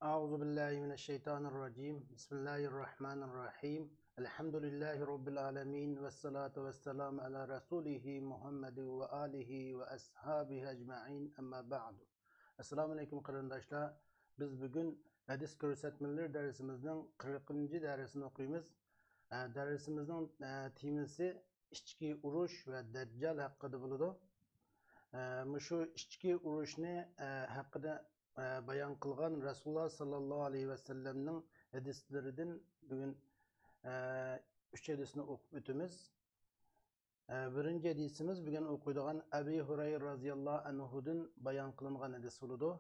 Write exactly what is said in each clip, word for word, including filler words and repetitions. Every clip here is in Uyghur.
أعوذ بالله من الشيطان الرجيم. بسم الله الرحمن الرحيم. الحمد لله رب العالمين. والصلاة والسلام على رسوله محمد وآله وأصحابه أجمعين. أما بعد. ئەسسالامۇ ئەلەيكۇم قېرىنداشلار. بىز بۈگۈن ھەدىس كۆرسەتمىلىرى دەرسىمىزنىڭ قىرىقىنچى دەرسىنى ئوقۇيمىز. ئە، دەرسىمىزنىڭ، ئە، تېمىسى ئىچكى ئۇرۇش ۋە دەججال ھەققىدە بولىدۇ. ئە، مۇشۇ ئىچكى ئۇرۇشنى، ئە، ھەققىدە، ئە، بايان قىلغان رەسۇلۇللا ساللاللاھۇ ئەلەيھى ۋەسەللەمنىڭ ھەدىسلىرىدىن بۈگۈن، ئە، ئۈچ ھەدىسنى ئوقۇپ ئۆتىمىز. ئە، بىرىنچى ھەدىسىمىز بۈگۈن ئوقۇيدىغان ئەبى ھۇرەيرە رازىياللاھۇ ئەنھۇدىن بايان قىلىنغان ھەدىس بولىدۇ.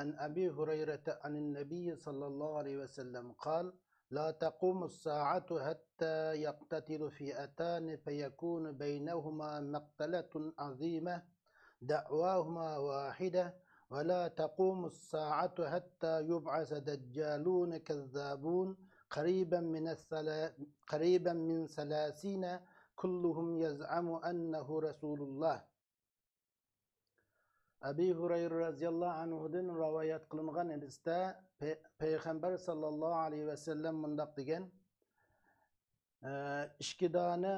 عن أبي هريرة عن النبي صلى الله عليه وسلم قال: لا تقوم الساعة حتى يقتتل فئتان فيكون بينهما مقتلة عظيمة دعواهما واحدة ولا تقوم الساعة حتى يبعث دجالون كذابون قريبا من الثلا-، قريبا من ثلاثين كلهم يزعم أنه رسول الله. ئەبى ھۇرەيرە رازىياللاھۇ ئەنھۇدىن رىۋايەت قىلىنغان ھەدىستە پەي-، پەيغەمبەر ساللاللاھۇ ئەلەيھى ۋەسەللەم مۇنداق دېگەن: ئىككى دانە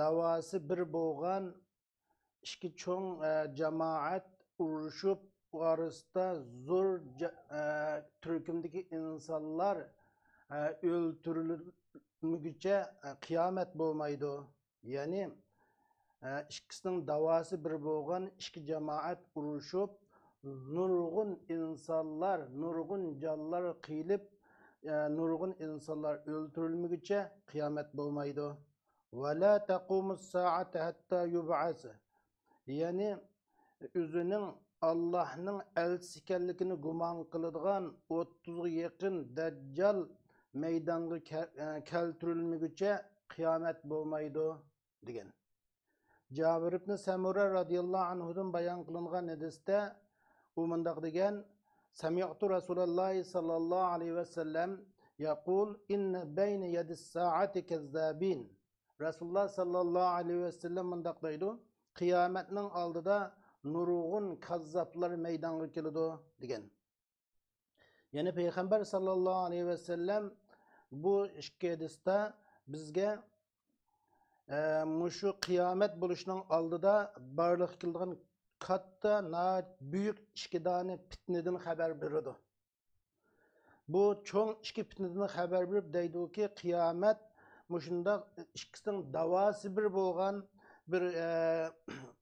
داۋاسى بىر بولغان ئىككى چوڭ، ئە، جامائەت ئۇرۇشۇپ، ئارىسىدا زور جا-، ئە، تۈركۈمدىكى ئىنسانلار، ئە، ئۆلتۈرۈلمىگۈچە، ئە، قىيامەت بولمايدۇ. يەنى، ئە، ئىككىسىنىڭ داۋاسى بىر بولغان ئىككى جامائەت ئۇرۇشۇپ، نۇرغۇن ئىنسانلار، نۇرغۇن جانلار قىيىلىپ، ئە، نۇرغۇن ئىنسانلار ئۆلتۈرۈلمىگۈچە قىيامەت بولمايدۇ. ولا تقوم الساعة حتى يبعث. يەنى ئۆزىنىڭ ئاللاھنىڭ ئەلچىسى ئىكەنلىكىنى گۇمان قىلىدىغان ئوتتۇزغا يېقىن دەججال مەيدانغا كە-، ئە، كەلتۈرۈلمىگۈچە قىيامەت بولمايدۇ، دېگەن. جابىر ئىبنى سەمۇرە رازىياللاھۇ ئەنھۇدىن بايان قىلىنغان ھەدىستە ئۇ مۇنداق دېگەن: سمعت رسول الله صلى الله عليه وسلم يقول: إن بين يدي الساعة كذابين. رەسۇلۇللا ساللاللاھۇ ئەلەيھى ۋەسەللەم مۇنداق دەيدۇ: قىيامەتنىڭ ئالدىدا نۇرغۇن كاززاپلار مەيدانغا كېلىدۇ، دېگەن. يەنى پەيغەمبەر ساللاللاھۇ ئەلەيھى ۋەسەللەم بۇ ئىككى ھەدىستە بىزگە، ئە، مۇشۇ قىيامەت بولۇشنىڭ ئالدىدا بارلىققا كېلىدىغان كاتتا، ناھايىتى بۈيۈك ئىككى دانە پىتنىدىن خەۋەر بېرىدۇ. بۇ چوڭ ئىككى پىتنىدىن خەۋەر بېرىپ دەيدۇكى، قىيامەت مۇشۇنداق ئىككىسىنىڭ داۋاسى بىر بولغان بىر، ئە،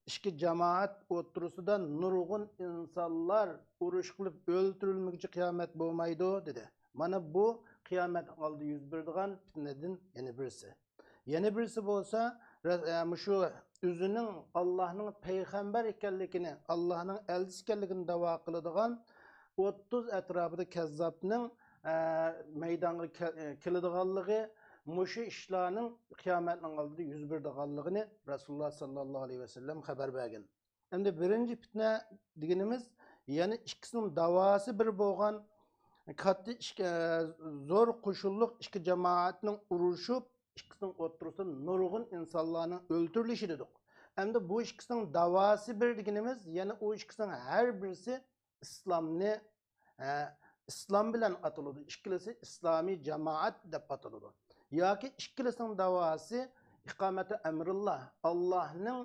ئىككى جامائەت ئوتتۇرىسىدا نۇرغۇن ئىنسانلار ئۇرۇش قىلىپ ئۆلتۈرۈلمىگۈچە قىيامەت بولمايدۇ، دېدى. مانا بۇ قىيامەت ئالدىدا يۈز بېرىدىغان پىتنىدىن يەنە بىرسى. يەنە بىرسى بولسا، رە-، ئە، مۇشۇ ئۆزىنىڭ ئاللاھنىڭ پەيغەمبەر ئىكەنلىكىنى، ئاللاھنىڭ ئەلچىسى ئىكەنلىكىنى داۋا قىلىدىغان ئوتتۇز ئەتراپىدا كەززاپنىڭ، ئە، مەيدانغا كە-، ئە، كېلىدىغانلىقى، مۇشۇ ئىشلارنىڭ قىيامەتنىڭ ئالدىدا يۈز بېرىدىغانلىقىنى رەسۇلۇللا ساللاللاھۇ ئەلەيھى ۋەسەللەم خەۋەر بەرگەن. ئەمدى بىرىنچى پىتنە دېگىنىمىز، يەنى ئىككىسىنىڭ داۋاسى بىر بولغان كاتتا ئىككى، ئە، زور قوشۇنلۇق ئىككى جامائەتنىڭ ئۇرۇشۇپ، ئىككىسىنىڭ ئوتتۇرىسىدا نۇرغۇن ئىنسانلارنىڭ ئۆلتۈرۈلۈشى دېدۇق. ئەمدى بۇ ئىككىسىنىڭ داۋاسى بىر دېگىنىمىز، يەنى ئۇ ئىككىسىنىڭ ھەر بىرسى ئىسلامنى، ئە، ئىسلام بىلەن ئاتىلىدۇ. ئىككىلىسى ئىسلامىي جامائەت دەپ ئاتىلىدۇ. ياكى ئىككىلىسىنىڭ داۋاسى ئىقامەتۇ ئەمرىللا، ئاللاھنىڭ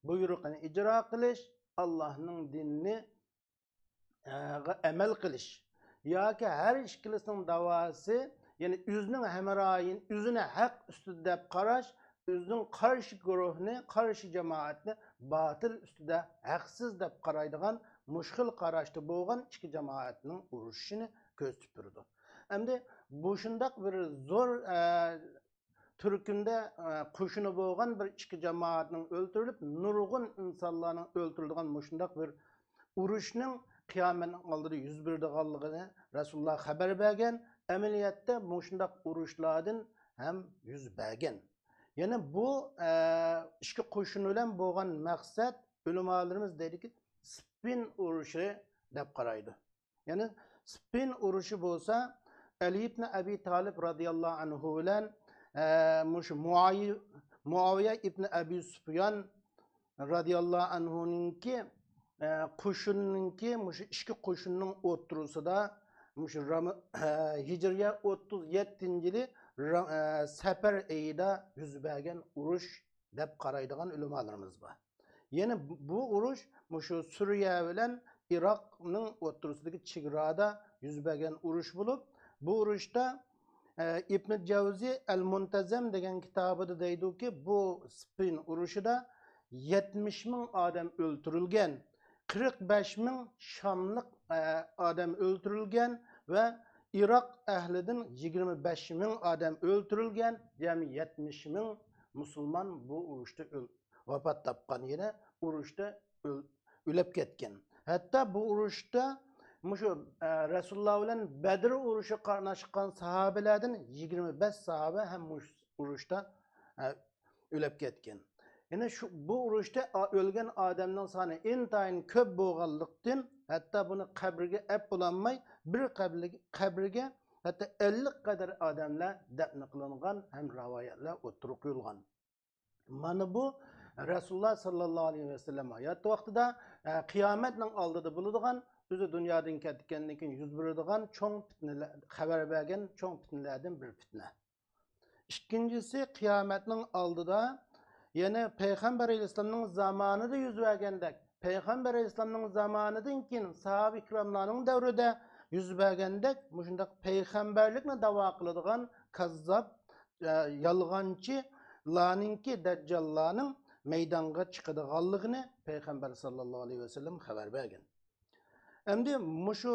بۇيرۇقىنى ئىجرا قىلىش، ئاللاھنىڭ دىنىنى ئەمەل قىلىش ياكى ھەر ئىككىلىسىنىڭ داۋاسى، يەنى ئۆزىنىڭ ھەمراھىنى ئۆزىنى ھەق ئۈستىدە دەپ قاراش، ئۆزىنىڭ قارشى گۇرۇھنى، قارشى جامائەتنى باتىل ئۈستىدە ھەقسىز دەپ قارايدىغان مۇشۇ خىل قاراشتا بولغان ئىككى جامائەتنىڭ ئۇرۇشۇشىنى كۆرسىتىپ بېرىدۇ. ئەمدى بۇ شۇنداق بىر زور، ئە، تۈركۈمدە، ئە، قوشۇنى بولغان بىر ئىككى جامائەتنىڭ ئۆلتۈرۈلۈپ، نۇرغۇن ئىنسانلارنىڭ ئۆلتۈرۈلىدىغان مۇشۇنداق بىر ئۇرۇشنىڭ قىيامەتنىڭ ئالدىدا يۈز بېرىدىغانلىقىنى رەسۇلۇللا خەۋەر بەرگەن، ئەمەلىيەتتە مۇشۇنداق ئۇرۇشلاردىن ھەم يۈز بەرگەن. يەنى بۇ، ئە، ئىككى قوشۇن بىلەن بولغان مەقسەت، ئۆلىمالىرىمىز دەيدۇكى، سىپپىن ئۇرۇشى دەپ قارايدۇ. يەنى سىپپىن ئۇرۇشى بولسا، ئەلى ئىبنى ئەبى تالىپ رازىياللاھۇ ئەنھۇ بىلەن، ئە، مۇشۇ مۇئايى-، مۇئاۋىيە ئىبنى ئەبى سۇفيان رازىياللاھۇ ئەنھۇنىڭكى، ئە، قوشۇننىڭكى، مۇشۇ ئىككى قوشۇننىڭ ئوتتۇرىسىدا، مۇشۇ راما-، ھىجرىيە ئوتتۇز يەتتىنچى يىلى را-، سەپەر ئېيىدا يۈز بەرگەن ئۇرۇش دەپ قارايدىغان ئۆلىمالىرىمىز بار. يەنە بۇ ئۇرۇش مۇشۇ سۈرىيە بىلەن ئىراقنىڭ ئوتتۇرىسىدىكى چېگرادا يۈز بەرگەن ئۇرۇش بولۇپ، بۇ ئۇرۇشتا، ئە، ئىبن جەۋزى ئەل مۇنتەزەم دېگەن كىتابىدا دەيدۇكى، بۇ سىپپىن ئۇرۇشىدا يەتمىش مىڭ ئادەم ئۆلتۈرۈلگەن، قىرىق بەش مىڭ شاملىق، ئە، ئادەم ئۆلتۈرۈلگەن ۋە ئىراق ئەھلىدىن يىگىرمە بەش مىڭ ئادەم ئۆلتۈرۈلگەن، جەمئىي يەتمىش مىڭ مۇسۇلمان بۇ ئۇرۇشتا ئۆل-، ۋاپات تاپقان، يەنە ئۇرۇشتا ئۆل-، ئۆلۈپ كەتكەن. ھەتتا بۇ ئۇرۇشتا مۇشۇ، ئە، رەسۇلۇللا بىلەن بەدر ئۇرۇشىغا قاتناشقان ساھابىلەردىن يىگىرمە بەش ساھابە ھەم مۇشۇ ئۇرۇشتا، ئە، ئۆلۈپ كەتكەن. يەنە شۇ، بۇ ئۇرۇشتا ئا-، ئۆلگەن ئادەمنىڭ سانى ئىنتايىن كۆپ بولغانلىقتىن، ھەتتا بۇنى قەبرىگە ئەپ بولالماي، بىر قەبرىگە، قەبرىگە ھەتتا ئەللىك قەدەر ئادەملەر دەپنە قىلىنغان ھەم رىۋايەتلەر ئوتتۇرىغا قويۇلغان. مانا بۇ رەسۇلۇللا ساللاللاھۇ ئەلەيھى ۋەسەللەم ھايات ۋاقتىدا، ئە، قىيامەتنىڭ ئالدىدا بولىدىغان، ئۆزى دۇنيادىن كەتكەندىن كېيىن يۈز بېرىدىغان چوڭ پىتنىلەر، خەۋەر بەرگەن چوڭ پىتنىلەردىن بىر پىتنە. ئىككىنچىسى، قىيامەتنىڭ ئالدىدا، يەنى پەيغەمبەر ئەلەيھىسسالامنىڭ زامانىدا يۈز بەرگەندەك، پەيغەمبەر ئەلەيھىسسالامنىڭ زامانىدىن كېيىن ساھابە ئىكراملارنىڭ دەۋرىدە يۈز بەرگەندەك، مۇشۇنداق پەيغەمبەرلىكنى داۋا قىلىدىغان كاززاپ، ئە، يالغانچىلارنىڭكى، دەججاللارنىڭ مەيدانغا چىقىدىغانلىقىنى پەيغەمبەر ساللاللاھۇ ئەلەيھى ۋەسەللەم خەۋەر بەرگەن. ئەمدى مۇشۇ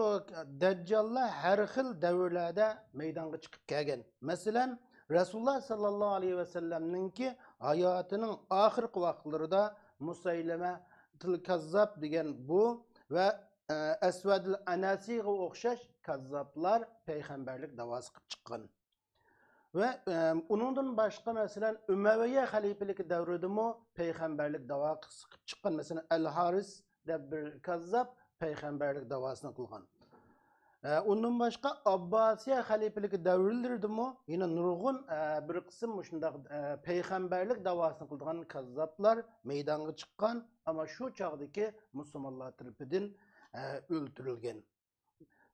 دەججاللار ھەر خىل دەۋرلەردە مەيدانغا چىقىپ كەلگەن. مەسىلەن، رەسۇلۇللا ساللاللاھۇ ئەلەيھى ۋەسەللەمنىڭكى ھاياتىنىڭ ئاخىرقى ۋاقىتلىرىدا مۇسەيلىمەتىل كاززاب دېگەن بۇ ۋە، ئە، ئەسۋەدىل ئەنەسىغا ئوخشاش كاززاپلار پەيغەمبەرلىك داۋاسى قىلىپ چىققان. ۋە، ئە، ئۇنىڭدىن باشقا، مەسىلەن، ئۇمەۋىيە خەلىپىلىكى دەۋرىدىمۇ پەيغەمبەرلىك داۋا قىلىپ چىققان. مەسىلەن، ئەل ھارىس دەپ بىر كاززاپ پەيغەمبەرلىك داۋاسىنى قىلغان. ئە، ئۇندىن باشقا، ئابباسىيە خەلىپىلىكى دەۋرلىرىدىمۇ يەنە نۇرغۇن، ئە، بىر قىسىم مۇشۇنداق، ئە، پەيغەمبەرلىك داۋاسىنى قىلىدىغان كاززاپلار مەيدانغا چىققان، ئەمما شۇ چاغدىكى مۇسۇلمانلار تەرىپىدىن، ئە، ئۆلتۈرۈلگەن.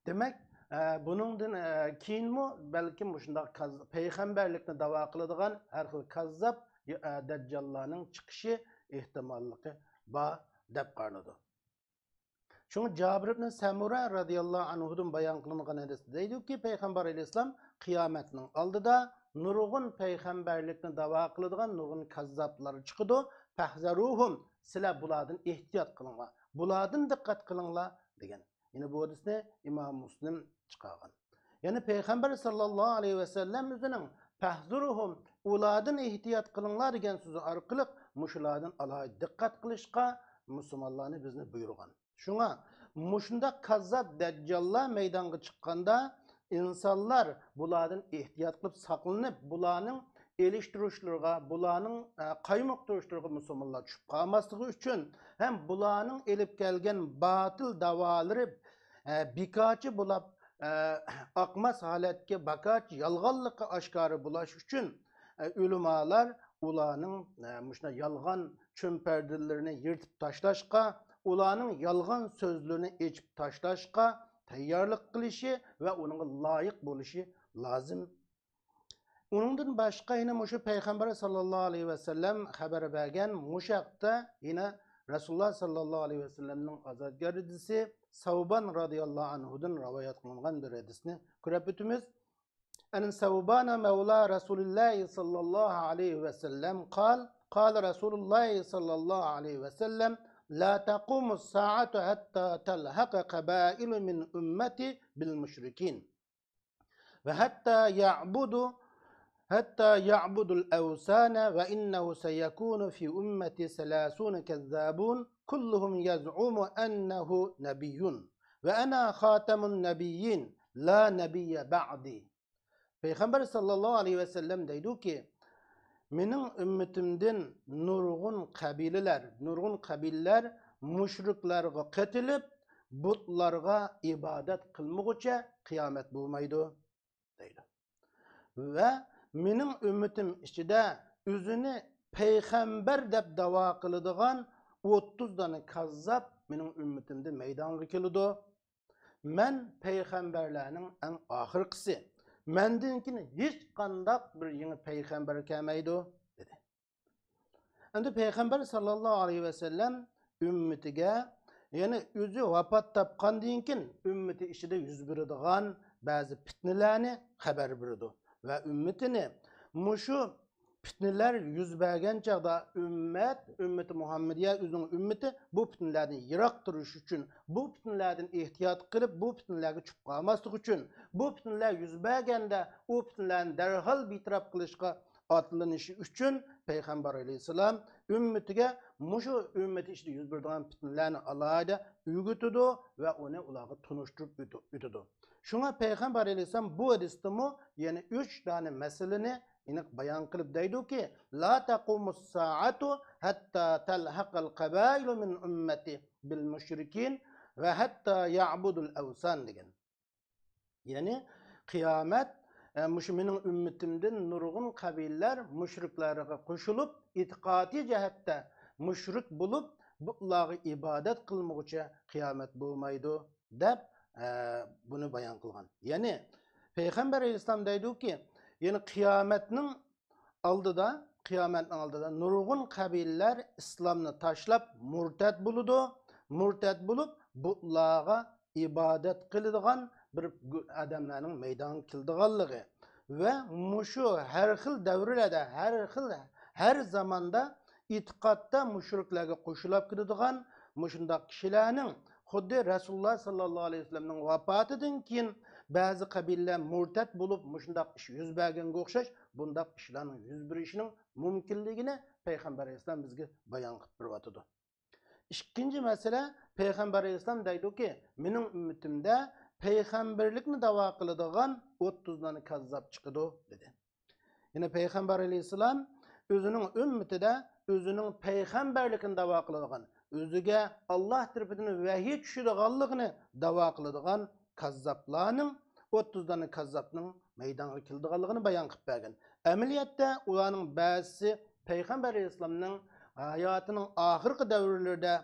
دېمەك، ئە، بۇنىڭدىن، ئە، كېيىنمۇ بەلكىم مۇشۇنداق كاز-، پەيغەمبەرلىكنى داۋا قىلىدىغان ھەر خىل كاززاپ، ئە، دەججاللارنىڭ چىقىشى ئېھتىماللىقى بار دەپ قارىلىدۇ. شۇڭا جابىر ئىبن سەمۇرە رەزىياللاھۇ ئەنھۇدىن بايان قىلىنغان ھەدىستە دەيدۇكى، پەيغەمبەر ئەلەيھىسسالام قىيامەتنىڭ ئالدىدا نۇرغۇن پەيغەمبەرلىكنى داۋا قىلىدىغان نۇرغۇن كاززاپلار چىقىدۇ. فەھزەرۇھۇم، سىلەر بۇلاردىن ئېھتىيات قىلىڭلار، بۇلاردىن دىققەت قىلىڭلار، دېگەن. يەنە بۇ ھەدىسنى ئىمام مۇسلىم چىقارغان. يەنە پەيغەمبەر ساللاللاھۇ ئەلەيھى ۋەسەللەم ئۆزىنىڭ «فەھزۇرۇھۇم، ئۇلاردىن ئېھتىيات قىلىڭلار» دېگەن سۆزى ئارقىلىق مۇشۇلاردىن ئالاھىدە دىققەت قىلىشقا مۇسۇلمانلارنى، بىزنى بۇيرۇغان. شۇڭا مۇشۇنداق كاززاپ دەججاللار مەيدانغا چىققاندا، ئىنسانلار بۇلاردىن ئېھتىيات قىلىپ ساقلىنىپ، بۇلارنىڭ ئېلىشتۇرۇشلىرىغا، بۇلارنىڭ، ئە، قايمۇقتۇرۇشلىرىغا مۇسۇلمانلار چۈشۈپ قالماسلىقى ئۈچۈن ھەم بۇلارنىڭ ئېلىپ كەلگەن باتىل داۋالىرى، ئە، بىكارچى بولاپ، ئە، ئاقماس ھالەتكە، بىكارچى يالغانلىقى ئاشكارا بولاش ئۈچۈن، ئە، ئۆلىمالار ئۇلارنىڭ، ئە، مۇشۇنداق يالغان چۆمپەردىلىرىنى يىرتىپ تاشلاشقا، ئۇلارنىڭ يالغان سۆزلىرىنى ئېچىپ تاشلاشقا تەييارلىق قىلىشى ۋە ئۇنىڭغا لايىق بولۇشى لازىم. ئۇنىڭدىن باشقا يەنە مۇشۇ پەيغەمبەر ساللاللاھۇ ئەلەيھى ۋەسەللەم خەۋەر بەرگەن مۇشۇ ھەقتە يەنە رەسۇلۇللا ساللاللاھۇ ئەلەيھى ۋەسەللەمنىڭ ئازادگەردىسى سەۋبان رازىياللاھۇ ئەنھۇدىن رىۋايەت قىلىنغان بىر ھەدىسنى كۆرۈپ ئۆتىمىز. عن ثوبان مولى رسول الله صلى الله عليه وسلم قال، قال رسول الله صلى الله عليه وسلم: لا تقوم الساعة حتى تلحق قبائل من أمتي بالمشركين، وحتى يعبدوا، حتى يعبدوا الأوثان، وإنه سيكون في أمتي ثلاثون كذابون، كلهم يزعم أنه نبي، وأنا خاتم النبيين، لا نبي بعدي. پەيغەمبەر ساللاللاھۇ ئەلەيھى ۋەسەللەم دەيدۇكى، مېنىڭ ئۈممىتىمدىن نۇرغۇن قەبىلىلەر، نۇرغۇن قەبىلىلەر مۇشرىكلارغا قېتىلىپ، بۇتلارغا ئىبادەت قىلمىغۇچە قىيامەت بولمايدۇ، دەيدۇ. ۋە مېنىڭ ئۈممىتىم ئىچىدە ئۆزىنى پەيغەمبەر دەپ داۋا قىلىدىغان ئوتتۇز دانە كاززاپ مېنىڭ ئۈممىتىمدە مەيدانغا كېلىدۇ. مەن پەيغەمبەرلەرنىڭ ئەڭ ئاخىرقىسى. مەندىن كېيىن ھېچقانداق بىر يېڭى پەيغەمبەر كەلمەيدۇ، دېدى. ئەمدى پەيغەمبەر ساللاللاھۇ ئەلەيھى ۋەسەللەم ئۈممىتىگە، يەنى ئۆزى ۋاپات تاپقاندىن كېيىن ئۈممىتى ئىچىدە يۈز بېرىدىغان بەزى پىتنىلەرنى خەۋەر بېرىدۇ ۋە ئۈممىتىنى مۇشۇ پىتنىلەر يۈز بەرگەن چاغدا ئۈممەت، ئۈممىتى مۇھەممەدىيە، ئۆزىنىڭ ئۈممىتى بۇ پىتنىلەردىن يىراق تۇرۇش ئۈچۈن، بۇ پىتنىلەردىن ئېھتىيات قىلىپ، بۇ پىتنىلەرگە چۈشۈپ قالماسلىق ئۈچۈن، بۇ پىتنىلەر يۈز بەرگەندە ئۇ پىتنىلەرنى دەرھال بىتەرەپ قىلىشقا ئاتلىنىشى ئۈچۈن پەيغەمبەر ئەلەيھىسسالام ئۈممىتىگە مۇشۇ ئۈممىتى ئىچىدە يۈز بېرىدىغان پىتنىلەرنى ئالاھىدە ئۆگىتىدۇ ۋە ئۇنى ئۇلارغا تونۇشتۇرۇپ ئۆتە-، ئۆتىدۇ. شۇڭا پەيغەمبەر ئەلەيھىسسالام بۇ ھەدىستىمۇ يەنە ئۈچ دانە مەسىلىنى ئېنىق بايان قىلىپ دەيدۇكى، لا تقوم الساعة حتى تلحق القبائل من أمتي بالمشركين وحتى يعبدوا الأوثان دېگەن. يەنى قىيامەت، ئە، مۇشۇ مېنىڭ ئۈممىتىمدىن نۇرغۇن قەبىلىلەر مۇشرىكلارغا قوشۇلۇپ، ئېتىقادىي جەھەتتە مۇشرىك بولۇپ، بۇلارغا ئىبادەت قىلمىغۇچە قىيامەت بولمايدۇ، دەپ، ئە، بۇنى بايان قىلغان. يەنى پەيغەمبەر ئەلەيھىسسالام دەيدۇكى، يەنى قىيامەتنىڭ ئالدىدا، قىيامەتنىڭ ئالدىدا نۇرغۇن قەبىلىلەر ئىسلامنى تاشلاپ مۇرتەت بولىدۇ. مۇرتەت بولۇپ، بۇتلارغا ئىبادەت قىلىدىغان بىر گۇ-، ئادەملەرنىڭ مەيدانغا كېلىدىغانلىقى ۋە مۇشۇ ھەر خىل دەۋرلەردە، ھەر خىل، ھەر زاماندا ئېتىقادتا مۇشرىكلارغا قوشۇلاپ كېتىدىغان مۇشۇنداق كىشىلەرنىڭ خۇددى رەسۇلۇللا ساللاللاھۇ ئەلەيھى ۋەسەللەمنىڭ ۋاپاتىدىن كېيىن بەزى قەبىلىلەر مۇرتەت بولۇپ، مۇشۇنداق ئىش يۈز بەرگەنگە ئوخشاش، بۇنداق ئىشلارنىڭ يۈز بېرىشىنىڭ مۇمكىنلىكىنى پەيغەمبەر ئەلەيھىسسالام بىزگە بايان قىلىپ بېرىۋاتىدۇ. ئىككىنچى مەسىلە، پەيغەمبەر ئەلەيھىسسالام دەيدۇكى، مېنىڭ ئۈممىتىمدە پەيغەمبەرلىكنى داۋا قىلىدىغان ئوتتۇز دانە كاززاپ چىقىدۇ، دېدى. يەنى پەيغەمبەر ئەلەيھىسسالام ئۆزىنىڭ ئۈممىتىدە ئۆزىنىڭ پەيغەمبەرلىكىنى داۋا قىلىدىغان، ئۆزىگە ئاللاھ تەرىپىدىن ۋەھىي چۈشىدىغانلىقىنى داۋا قىلىدىغان كاززاپلارنىڭ، ئوتتۇز دانە كاززاپنىڭ مەيدانغا كېلىدىغانلىقىنى بايان قىلىپ بەرگەن. ئەمەلىيەتتە ئۇلارنىڭ بەزىسى پەيغەمبەر ئەلەيھىسسالامنىڭ ھاياتىنىڭ ئاخىرقى دەۋرلىرىدە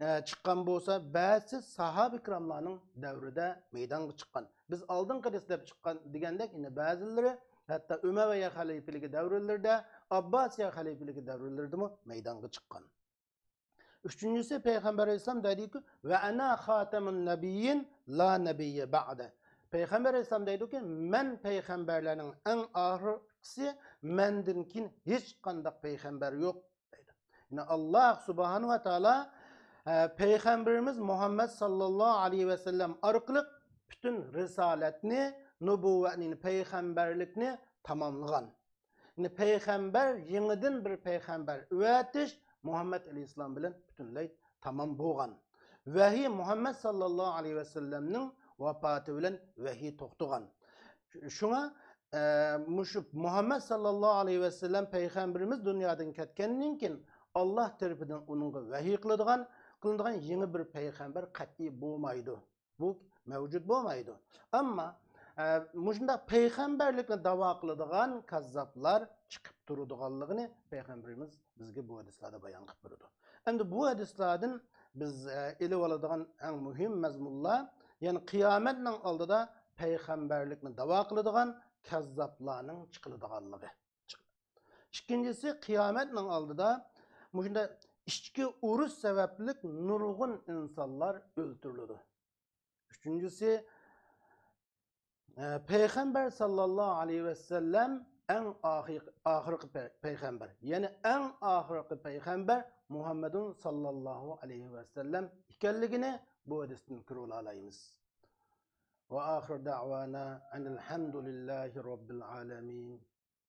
ئە، چىققان بولسا، بەزىسى ساھابە كىراملارنىڭ دەۋرىدە مەيدانغا چىققان. بىز ئالدىنقى دەسلەپ چىققان دېگەندەك، يەنە بەزىلىرى ھەتتا ئۆمەۋىيە خەلىپىلىكى دەۋرلىرىدە، ئابباسىيە خەلىپىلىكى دەۋرلىرىدىمۇ مەيدانغا چىققان. ئۈچىنچىسى، پەيغەمبەر ئەلەيھىسسالام دەيدۇكى، ۋە ئەنا خاتەمۇن نەبىيين لا نەبىييە بەئدە. پەيغەمبەر ئەلەيھىسسالام دەيدۇكى، مەن پەيغەمبەرلەرنىڭ ئەڭ ئاخىرقىسى، مەندىن كېيىن ھېچقانداق پەيغەمبەر يوق، دەيدۇ. يەنى ئاللاھ سۇبھانەھۇ ۋە تائالا، ئە، پەيغەمبىرىمىز مۇھەممەد ساللاللاھۇ ئەلەيھى ۋەسەللەم ئارقىلىق پۈتۈن رىسالەتنى، نۇبۇۋۋەتنى، يەنى پەيغەمبەرلىكنى تاماملىغان. يەنى پەيغەمبەر، يېڭىدىن بىر پەيغەمبەر ئەۋەتىش مۇھەممەد ئەلەيھىسسالام بىلەن پۈتۈنلەي تامام بولغان. ۋەھىي مۇھەممەد ساللاللاھۇ ئەلەيھى ۋەسەللەمنىڭ ۋاپاتى بىلەن ۋەھىي توختىغان. شۇڭا، ئە، مۇشۇ مۇھەممەد ساللاللاھۇ ئەلەيھى ۋەسەللەم پەيغەمبىرىمىز دۇنيادىن كەتكەندىن كېيىن، ئاللاھ تەرىپىدىن ئۇنىڭغا ۋەھىي قىلىدىغان، قىلىنىدىغان يېڭى بىر پەيغەمبەر قەتئىي بولمايدۇ. بۇ مەۋجۇت بولمايدۇ. ئەمما، ئە، مۇشۇنداق پەيغەمبەرلىكنى داۋا قىلىدىغان كاززاپلار چىقىپ تۇرىدىغانلىقىنى پەيغەمبىرىمىز بىزگە بۇ ھەدىسلەردە بايان قىلىپ بېرىدۇ. ئەمدى بۇ ھەدىسلەردىن بىز، ئە، ئېلىۋالىدىغان ئەڭ مۇھىم مەزمۇنلار، يەنى قىيامەتنىڭ ئالدىدا پەيغەمبەرلىكنى داۋا قىلىدىغان كاززاپلارنىڭ چىقىدىغانلىقى. ئىككىنچىسى، قىيامەتنىڭ ئالدىدا مۇشۇنداق ئىچكى ئۇرۇش سەۋەبلىك نۇرغۇن ئىنسانلار ئۆلتۈرۈلىدۇ. ئۈچىنچىسى، ئە، پەيغەمبەر ساللاللاھۇ ئەلەيھى ۋەسەللەم ئەڭ ئاخىر-، ئاخىرقى پەي-، پەيغەمبەر، يەنى ئەڭ ئاخىرقى پەيغەمبەر مۇھەممەدۇن ساللاللاھۇ ئەلەيھى ۋەسەللەم ئىكەنلىكىنى بۇ ھەدىستىن كۆرۈۋالالايمىز. وآخر دعوانا أن الحمد لله رب العالمين.